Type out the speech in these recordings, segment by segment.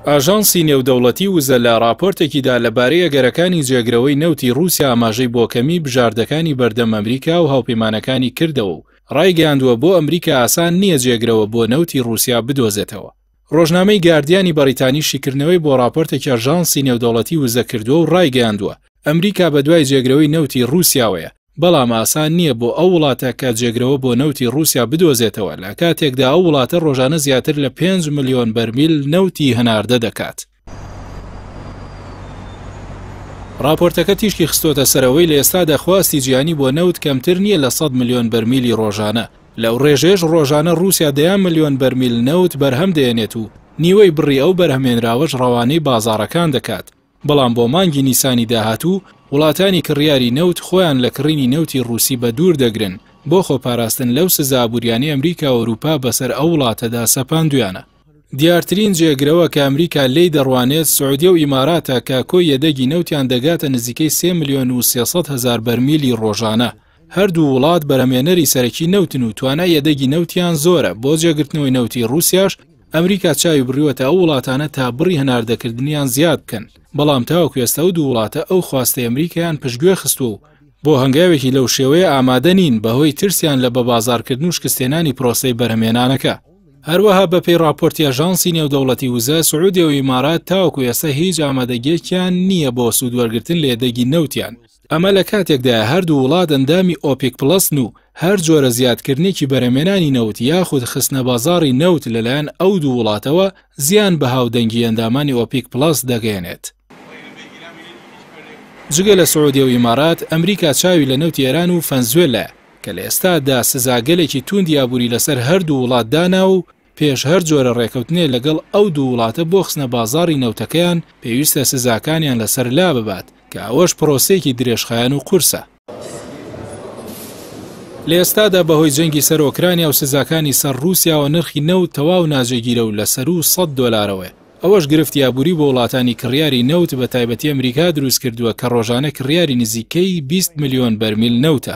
ئاژانسی نێودەوڵەتی وزە لە ڕاپۆرتێکیدا لەبارەی ئەگەرەکانی جێگرەوەی نەوتی ڕووسیا ئاماژەی بۆ کەمی بژاردەکانی بەردەم ئەمریکا و هاوپەیمانەکانی کردەوە و ڕایگەیاندووە بۆ ئەمریکا ئاسان نییە جێگرەوە بۆ نەوتی ڕووسیا بدۆزێتەوە. ڕۆژنامەی گاردیانی بەڕیتانی شیکردنەوەی بۆ ڕاپۆرتێکی ئاژانسی نێودەوڵەتی وزە کردووە و ڕایگەیاندووە ئەمریکا بەدوای جێگرەوەی نەوتی ڕووسیاوەیە، بەڵام ئاسان نییە بۆ ئەو وڵاتە کە جێگرەوە بۆ نەوتی ڕووسیا بدۆزێتەوە لە کاتێکدا ئەو وڵاتە ڕۆژانە زیاتر لە 5 ملیۆن بەرمیل نەوتی هەناردە دەکات. ڕاپۆرتەکە تیشکی خستۆتە سەر ئەوەی لە ئێستادا خواستی جیهانی بۆ نەوت کەمتر نییە لە 100 ملیۆن بەرمیلی ڕۆژانە، لەو ڕێژەیەش ڕۆژانە ڕووسیا دەیان ملیۆن بەرمیل نەوت بەرهەم دەهێنێت و نیوەی بڕی ئەو بەرهەمێنراوەش ڕەوانەی بازاڕەکان دەکات. بەڵام بۆ مانگی نیسانی داهاتوو وڵاتانی کڕیاری نەوت خۆیان لە کڕینی نەوتی ڕووسی بەدوور دەگرن بۆ خۆپاراستن لەو سزا ئابووریانەی ئەمریکا و ئەوروپا بەسەر ئەو وڵاتەدا سەپاندویانە. دیارترین جێگرەوە کە ئەمریکا لێی دەڕوانێت سعودیە و ئیماراتە کە کۆی یەدەگی نەوتیان دەگاتە نزیکەی 3 ملیۆن و 300 هەزار بەرمیلی ڕۆژانە. هەردوو وڵات بەرهەمهێنەری سەرەکی نەوتن و توانای یەدەگی نەوتیان زۆرە، بۆ جێگرتنەوەی نەوتی ڕووسیاش ئەمریکا چاوی بڕیوەتە ئەو وڵاتانە تا بڕی هەناردەکردنیان زیاد بکەن، بەڵام تاوەکو ئێستا ئەو دوو وڵاتە ئەو خواستەی ئەمریکایان پشتگوێ خستووە و بۆ هەنگاوێکی لەو شێوەیە ئامادە نین بەهۆی ترسیان لە بەبازاڕکردن و شکستهێنانی پرۆسەی بەرهەمهێنانەکە. هەروەها بەپێی ڕاپۆرتی ئاژانسی نێودەوڵەتی وزە، سعودیە و ئیمارات تاوەکو ئێستا هیچ ئامادەگییەکیان نییە بۆ سوودوەرگرتن لە یەدەگی نەوتیان، ئەمە لە کاتێکدایە هەردوو وڵات ئەندامی ئۆپیک پڵەسن و هەر جۆرە زیادکردنێکی بەرهەمێنانی نەوت یاخود خستنەبازاڕی نەوت لەلایەن ئەو دوو وڵاتەوە زیان بە هاودەنگی ئەندامانی ئۆپیک پڵەس دەگەیەنێت. جگە لە سعودیە و ئیمارات، ئەمریکا چاوی لە نەوتی ئێران و فەنزوێلایە کە لە ئێستادا سزاگەلێکی تووندی ئابووری لەسەر هەردوو وڵات داناوە و پێش هەر جۆرە ڕێکەوتنێ لەگەڵ ئەو دوو وڵاتە بۆ خستنە بازاڕی نەوتەکەیان پێویستە سزاکانیان لەسەر لاببات کە ئەوەش پرۆسەیەکی درێژخایەن و قورسە. لە ئێستادا بەهۆی جەنگی سەر ئۆکرانیا و سزاکانی سەر ڕووسیاوە نرخی نەوت تەواو ناجێگیرە و لە سەروو 100 دۆلارەوەیە، ئەوەش گرفتی ئابووری بۆ وڵاتانی کڕیاری نەوت بە تایبەتی ئەمریکا دروستکردووە کە ڕۆژانە کڕیاری نزیکەی 20 ملیۆن بەرمیل نەوتە.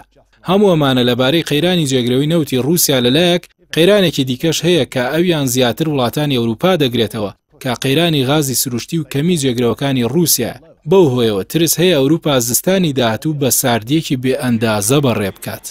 هەموو ئەمانە لەبارەی قەیرانی جێگرەوەی نەوتی ڕووسیا لەلایەک، قەیرانێکی دیکەش هەیە کە ئەویان زیاتر وڵاتانی ئەوروپا دەگرێتەوە کە قەیرانی غازی سروشتی و کەمی جێگرەوەکانی ڕووسیایە، بەو هۆیەوە ترس هەیە ئەوروپا زستانی داهاتوو بە ساردییەکی بێ ئەندازە بەڕێ بکات.